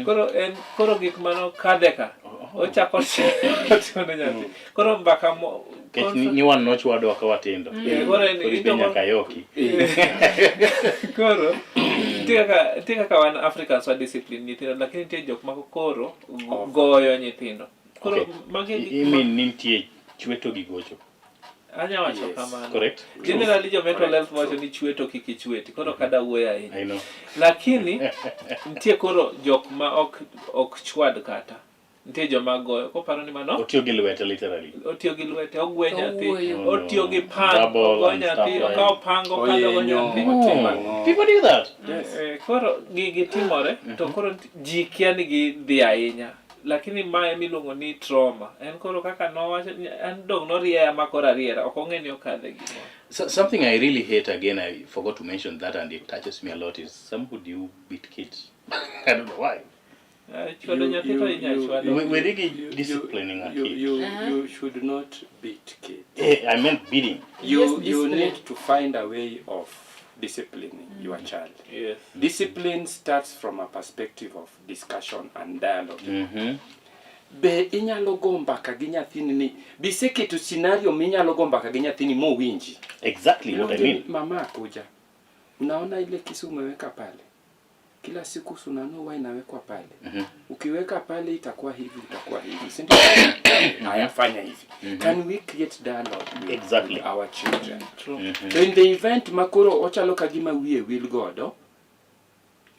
Koro en koro gik mano kadhe ka ochako otimo ne nyathi. Koro mbaka mo Nikech ni wan nochwadwa ka watindo. Koro en Koro winjo ibe nyaka yoki. Koro nitie kaka wan Africans wa discipline nyithindo, lakini nitie jok moko koro goyo nyithindo. Koro magi e gik I mean ni nitie chweto gi gocho. Anya wacho kamano. Correct? Generally jo mental health wacho ni chweto kik ichweti. Koro kada wuoyo ahinya. I know. Lakini nitie koro jok ma ok chwad kata. Nitie joma goyo koparo ni mano Otiyo gi lwete literally. Otiyo gi lwete, ogwe nyathi, Owuoyo. otiyo gi pan, Double ogo and nyathi, stuff like okawo panga, okadho go Oyenyo. nyathi. Otimo ang'o? People do that. Yes. Koro gigi timore to koro ji kia ni gidhi ahinya, lakini mae miluongo ni trauma en koro kaka nowacho ni en dong norieya ma koro ariera ok ong'e ni okadhe gimoro. So, something I really hate again, I forgot to mention that, and it touches me a lot, is somebody who beat kids. I don't know why. Chwado nyathi to inya chwado. We're really disciplining a kid. You should not beat kids. I meant beating. You Just you discipline. need to find a way of disciplining your child. Discipline starts from a perspective of discussion and dialogue. Be inyalo go mbaka gi nyathini ni biseketo scenario minyalo go mbaka gi nyathini mowinji. Exactly what I Iluonge ni, mean. Mama akuja. Unaona ile kisu umeweka pale. Kila siku sunano huwa inawekwa pale. Ukiweka pale itakuwa hivi, utakuwa hivi. Si ndio? Haya, fanya hivi. Can we create dialogue with our children? True. So in the event makoro ochalo ka gima wiye wil godo,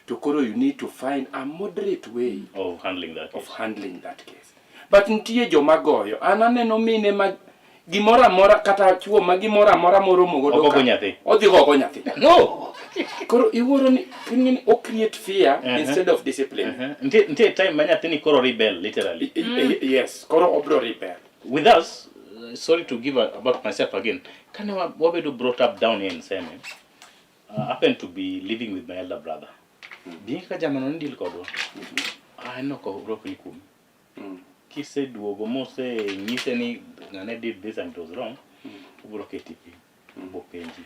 to koro you need to find a moderate way Of handling that of case. Handling that case. But nitie joma goyo. An aneno mine ma gimoro amora kata chuo ma gimoro amora moromo godo Ogogo ka, nyathi. odhi gogo nyathi. No! Koro iwuoro ni ni o create fear instead of discipline. Nitie time ma nyathini koro rebel literally. Yes, koro obro rebel. With us, sorry to give about myself again, kane wabedo brought up down here in Seme, I happened to be living with my elder brother. Bi ka jamano ni deal kodwa. Ah, en ok rokni kuome. Kiseduogo mose nyise ni ng'ane did this and it was wrong, obiro keti piny, obo penji.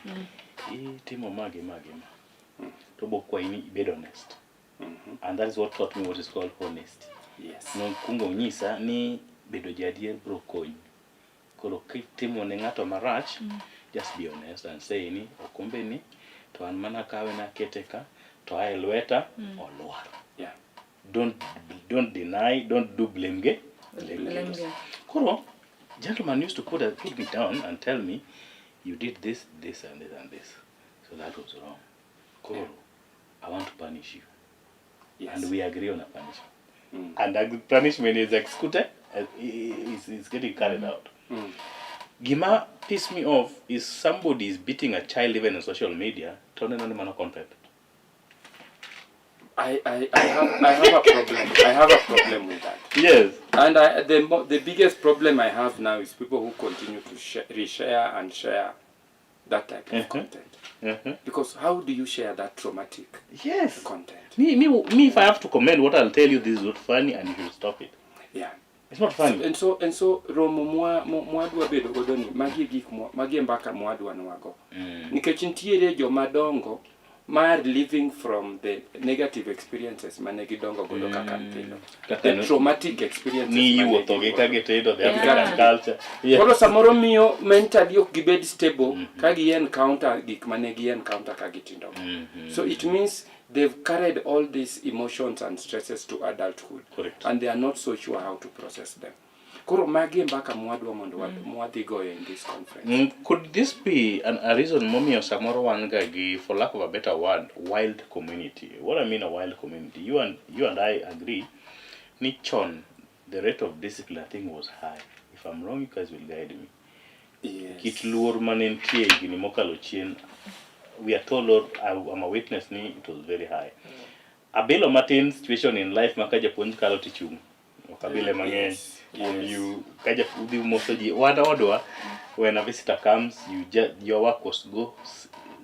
Itimo ma gi ma gi ma. To obo kwayi ni ibed honest. And that is what taught me what is called honesty. Nokwongo onyisa ni bedo jaadier biro konyi. Koro kitimo ne ng'ato marach, just be honest and say ni okombe ni to an mana kawe nakete ka to ae lweta olwar. Don't deny, don't do blame game. Blame Blame games. game. Koro, gentleman used to put me down and tell me, you did this, this, and this, and this. So that was wrong. Koro, I want to punish you. And we agree on a punishment. And that punishment is executed, is getting carried out. Gima piss me off is somebody is beating a child even on social media, turning on the content. I have a problem. I have a problem with that. And the biggest problem I have now is people who continue to reshare and share that type of content. Because how do you share that traumatic content? Me, if I have to comment, what I'll tell you, this is not funny and you should stop it. It's not funny. And so romo mwadwa bedo godo ni magi e gik magi e mbaka mwadwa nwago. Nikech nitiere joma dongo mar living from the negative experiences mane gidongo godo kaka nyithindo. Kaka The traumatic experiences ni mane iwuotho gi gigodo. ka gitindo, the African culture. Koro samoro miyo mentally ok gibed stable ka gi encounter gik mane gi encounter ka gitindo. So it means they've carried all these emotions and stresses to adulthood. And they are not so sure how to process them. Koro magi e mbaka mwadwa mondo mwadhi goyo in this conference. Could this be a reason momiyo samoro wan ga gi, for lack of a better word, wild community? What I mean a wild community, you and I agree, ni chon the rate of discipline I think was high. If I'm wrong, you guys will guide me. Yes. Kit luor mane nitie higni mokalo chien, we are told or I'm a witness ni it was very high. Abilo matin situation in life ma ka japuonj kalo tichung'. Ok abile mang'eny. And you ka udhi moso ji wan odwa, when a visitor comes, you just, your work was go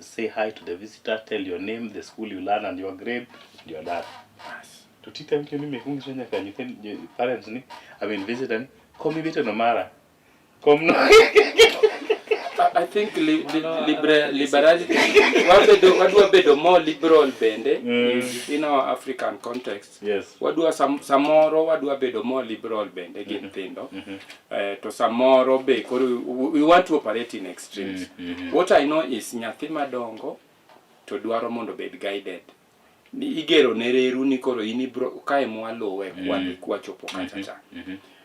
say hi to the visitor, tell your name, the school you learn and your grade, and you're done. To tita mtu ni mekungiso nyaka nyithind parents ni, I mean visitor ni, kom ibete no mara kom no. I, I think liberality wabedo wadwa bedo more liberal bende in our African context. Wadwa samoro wadwa bedo more liberal bende gi nyithindo. To samoro be koro we want to operate in extremes. What I know is nyathi madongo to dwaro mondo obed guided. Ni igero ne reru ni koro in ibro kae mwaluwe kwadhi kwachopo kacha cha.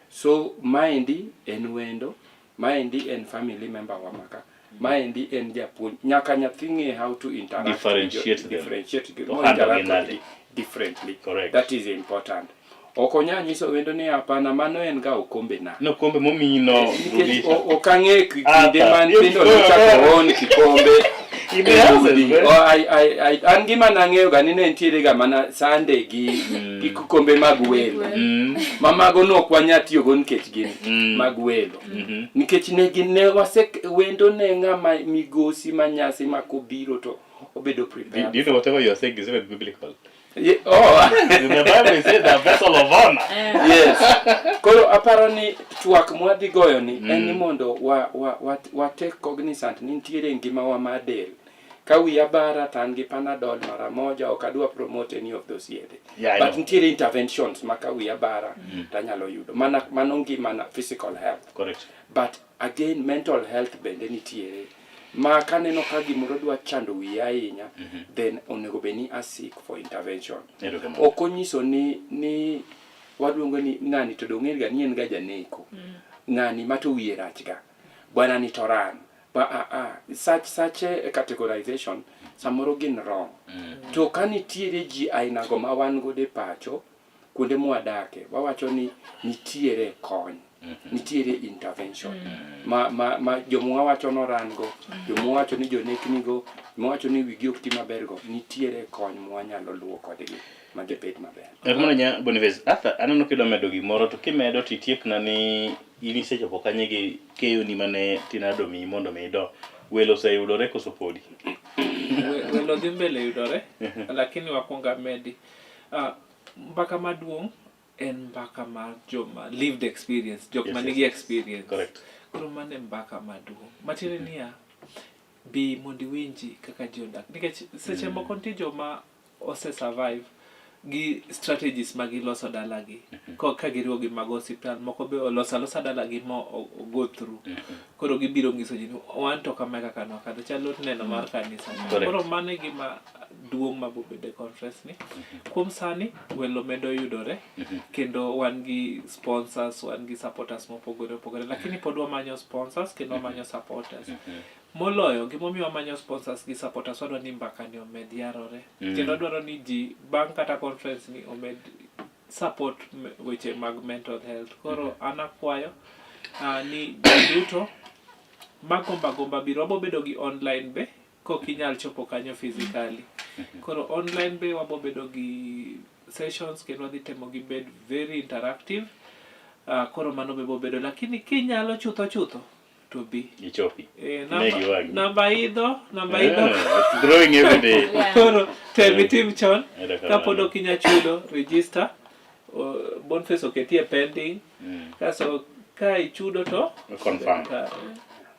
So maendi en wendo, maendi en family member wa maka, maendi en japuonj. Nyaka nyathi ng'e how to interact with Differentiate them. Differentiate To handle interact gi nade. kodgi differently. Correct. That is important. Ok onya nyiso wendo ni hapana, mano en ga okombe na. No kombe momiyi no Nikech rudisha. ok ang'e kinde Arthur, ma nyithindo you- nochako on kikombe. In the houses, e udi. man. Oh, an gima nang'eyo ga ni ne nitiere ga mana sande gi kikombe mag welo. Ma mago ne ok wanyal tiyogo nikech gin mag welo. Nikech ne gin ne wase wendo ne ng'ama migosi manyasi ma kobiro to obedo prepared. Do you know whatever you are saying is even biblical? Oh. In the Bible it says the vessel of honor. Yes. Koro aparo ni twak mwadhi goyo ni en ni mondo wa take cognizant ni nitiere ngimawa mar del. Ka wiya bara to an gi Panadol mara moja, ok adwa promote any of those yedhe. Yeah, I But know. nitiere interventions ma ka wiya bara to anyalo yudo. Mana, mano ngimana physical health. Correct. But again, mental health bende nitiere. Ma kaneno ka gimoro dwa chando wiya ahinya, then onego bed ni a seek for intervention. Erokamano. Ok onyiso ni waluongo ni ng'ani to dong' ga ni en ga janeko. Ng'ani ma to wiye rach ga. Bwana ni to ran. Ba a such a categorization samoro gin wrong. To ka nitiere ji ainago ma wan godo e pacho, kuonde mwadake, wawacho ni nitiere kony. Nitiere intervention ma jomwa wacho noran go, jomwa wacho ni jonekni go, jomwa wacho ni wigi ok ti maber go, nitiere kony mwanyalo luwo kodgi ma gibed maber. Erokamano nya Boniface. Arthur, aneno kidwa medo gimoro to kimedo to itiekna ni in isechopo kanye gi keyoni mane Tinado miyi mondo mi ido. Welo oseyudore koso podi? Welo dhi mbele yudore, lakini wakwongo amedi. Mbaka maduong' en mbaka mar joma lived experience, jok ma nigi experience. Correct. Koro mano e mbaka maduong'. Matiende niya, bi mondo iwinji kaka ji odak. Nikech seche moko nitie joma ose survive gi strategies ma giloso dalagi. Ka giriwo gi mag osiptal, moko be oloso alosa dalagi ma o go through. Koro gibiro nyiso ji ni wan to kama e kaka nwakadho. Chalo neno mar kanisa. Correct. Koro mano e gima duong' mabobedo e conference ni. Kuom sani, welo medo yudore, kendo wan gi sponsors, wan gi supporters mopogore opogore. Lakini pod wamanyo sponsors kendo wamanyo supporters. Moloyo, gimomiyo wamanyo sponsors gi supporters, wadwa ni mbaka ni omed yarore. Kendo wadwaro ni ji bang' kata conference ni omed support weche mag mental health. Koro an akwayo ni ji duto magomba gomba biro, wabo bedo gi online be, kok inyal chopo kanyo physically. Koro online be wabo bedo gi sessions kendo wadhi temo gi bed very interactive. Koro mano be bobedo, lakini kinyalo chutho chutho to bi. Ichopi. Namba, Negi wang'i. namba idho. Yeah, it's growing every day. Koro tem itim chon. Erokamano. Kapod ok inyal chudo, register. Boniface oketie pending. Kaso ka ichudo to Confirm. Kare.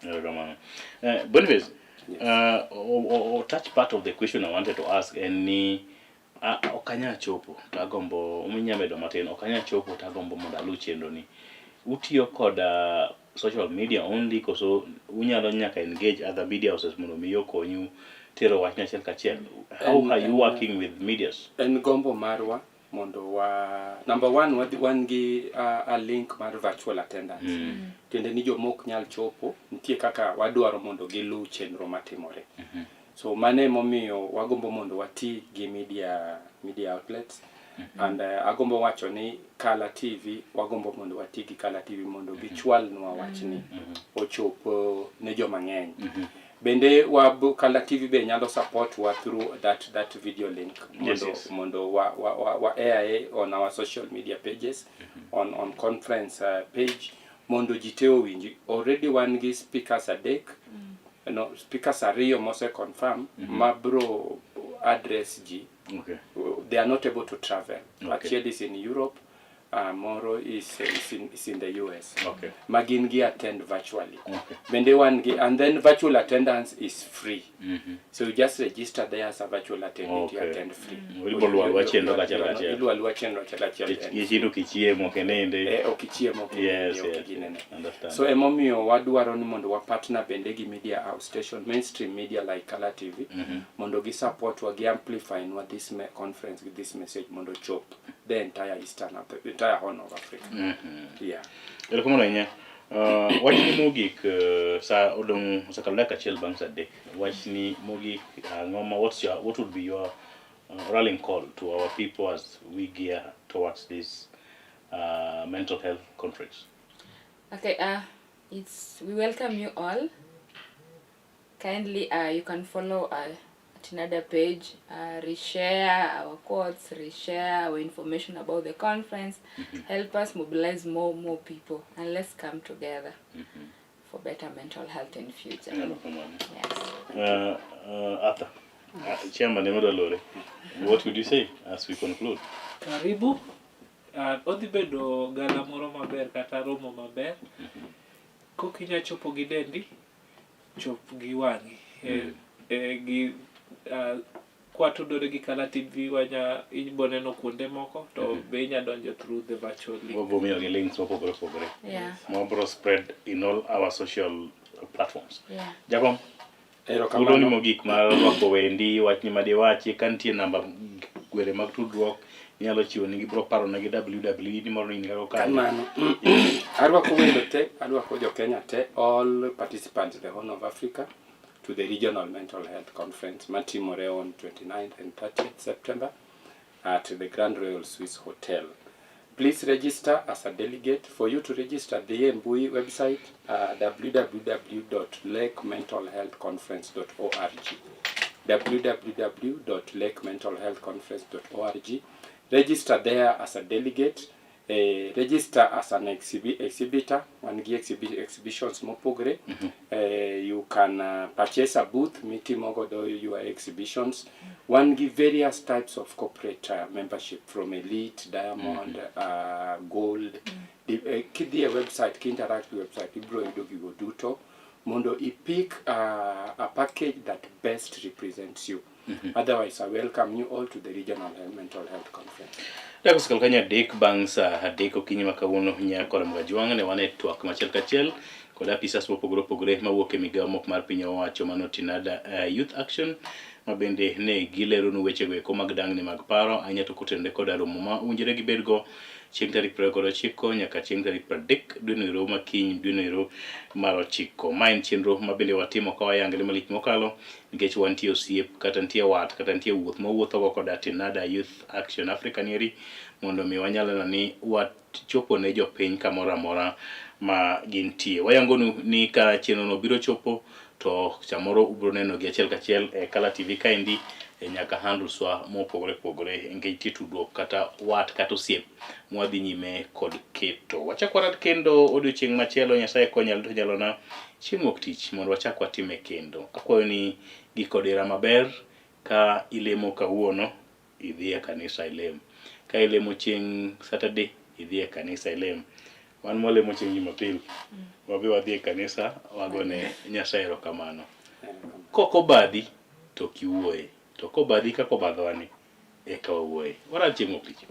Erokamano. Boniface, touch part of the question I wanted to ask en ni ok anyal chopo to agombo inya medo matin ok anyal chopo to agombo mondo aluw chenro ni. Utiyo kod social media only koso unyalo nyaka engage other media houses mondo mi okonyu tero wach achiel kachiel? How are you working with medias? En gombo marwa mondo wa number one wan gi a link mar virtual attendance. Tiende ni joma ok nyal chopo nitie kaka wadwaro mondo giluw chenro matimore. So mano emomiyo wagombo mondo wati gi media outlets. And agombo wacho ni Kala TV, wagombo mondo wati gi Kala TV mondo gichwalnwa wachni ochop ne joma ng'eny. Bende Kala TV be nyalo support wa through that video link mondo, mondo wa air on our social media pages, on conference page mondo ji te owinji. Already wan gi speakers adek, no, speakers ariyo mose confirm ma bro address ji. They are not able to travel. Achiel is in Europe. Moro is in the US. Ma gin gi attend virtually. Bende wan gi, and then virtual attendance is free. So you just register there as a virtual attendee to attend free. Ibo luwo aluwa chenro kachiel kachiel. Iluwo aluwa chenro achiel achiel. Gichindo kichiemo kenende. Ok ichiemo ok ok ginene. Understand. So emomiyo wadwaro ni mondo wa partner bende gi media house station, mainstream media like Kala TV, mondo gi support wa, gi amplify nwa this conference with this message mondo chop the entire eastern of the entire Horn of Africa. Yeah. Erokamano ahinya. Wachni mogik, sa odong' osekalo dakika achiel bang' sa 3. Wachni mogik, ang'o ma what would be your rallying call to our people as we gear towards this mental health conference? Okay, it's we welcome you all. Kindly, you can follow our Tinada page, reshare our quotes, reshare our information about the conference, help us mobilize more people, and let's come together for better mental health in future. Erokamano. Yes. Arthur, chairman ema lore, what would you say as we conclude? Karibu. Odhi bedo gala moro maber kata romo maber. Kokinya chopo gi dendi, chop gi wang'i. E, gi kwatudore gi Kala TV wanya ibo neno kuonde moko to be inya donjo through the virtual link. Wabro miyogi links mopogore opogore. Mabro spread in all our social platforms. Jakom, Erokamano. thuoloni mogik mar rwako wendi, wachni madiwachi, ka nitie namba gwere mag tudruok, inyalo chiwo nigi bro paro negi www ni moro ni in kanyo. Kamano. Arwako wendo te, arwako jo Kenya te, all participants in the Horn of Africa to the Regional Mental Health Conference matimore on 29th and 30th September at the Grand Royal Swiss Hotel. Please register as a delegate. For you to register, the mbui website www.lakementalhealthconference.org, www.lakementalhealthconference.org. Register there as a delegate. Register as an exhibitor. Wan gi exhibitions mopogre. You can purchase a booth mitimo godo your exhibitions. Wan gi various types of corporate membership from elite, diamond, gold. Kidhi e website, ki-interact gi website, ibiro yudo gigo duto mondo i pick a package that best represents you. Otherwise, I welcome you all to the Regional Mental Health Conference. Dakika osekalo kanyo 3 bang' sa 3 okinyi ma kawuono nyakora Mgajwang' ne wan e twak machiel kachiel kod apisas mopogore opogore mawuok e migawo moko mar piny owacho mano Tinada Youth Action, ma bende ne gileronu wechego eko mag dangni mag paro ahinya to kotenore koda romo ma owinjore gibedgo chieng' tarik 29 nyaka chieng' tarik 30 dweno ero ma kiny dweno ero mar 9. Ma en chenro ma bende watimo ka wayangre malich mokalo nikech wantie osiep kata nitie wat kata nitie wuoth ma wawuothogo koda Tinada Youth Action Africa nieri mondo mi wanyal neno ni wachopo ne jopiny kamoro amora ma gintie. Wayangonu ni ka chenro no biro chopo to samoro ubiro neno gi achiel kachiel e Kala TV kaendi e nyaka handles wa mopogore opogore nikech nitie tudruok kata wat kata osiep mwadhi nyime kod keto. Wachak warad kendo odiochieng' machielo, Nyasaye konya to nyalona chieng' wuok tich mondo wachak watime kendo. Akwayo ni gik odira maber ka ilemo kawuono idhi e kanisa ilem. Ka ilemo chieng' Saturday idhi e kanisa ilem. Wan mwalemo chieng' Jumapil wabe wadhi e kanisa wagone Nyasaye erokamano. Kok obadhi to ok iwuoye, to kobadhi kaka obadhowa ni eka wawuoye. Warad chieng' wuok tich.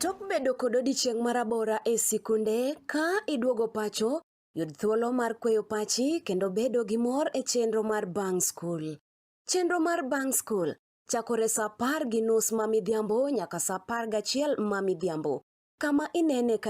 Tok bedo kod odiechieng' marabora e sikunde, ka iduogo pacho, yud thuolo mar kweyo pachi kendo bedo gi mor e chenro mar bang' skul. Chenro mar bang' skul chakore sa 10:30 ma midhiambo nyaka sa 11 ma midhiambo. Kama inene ka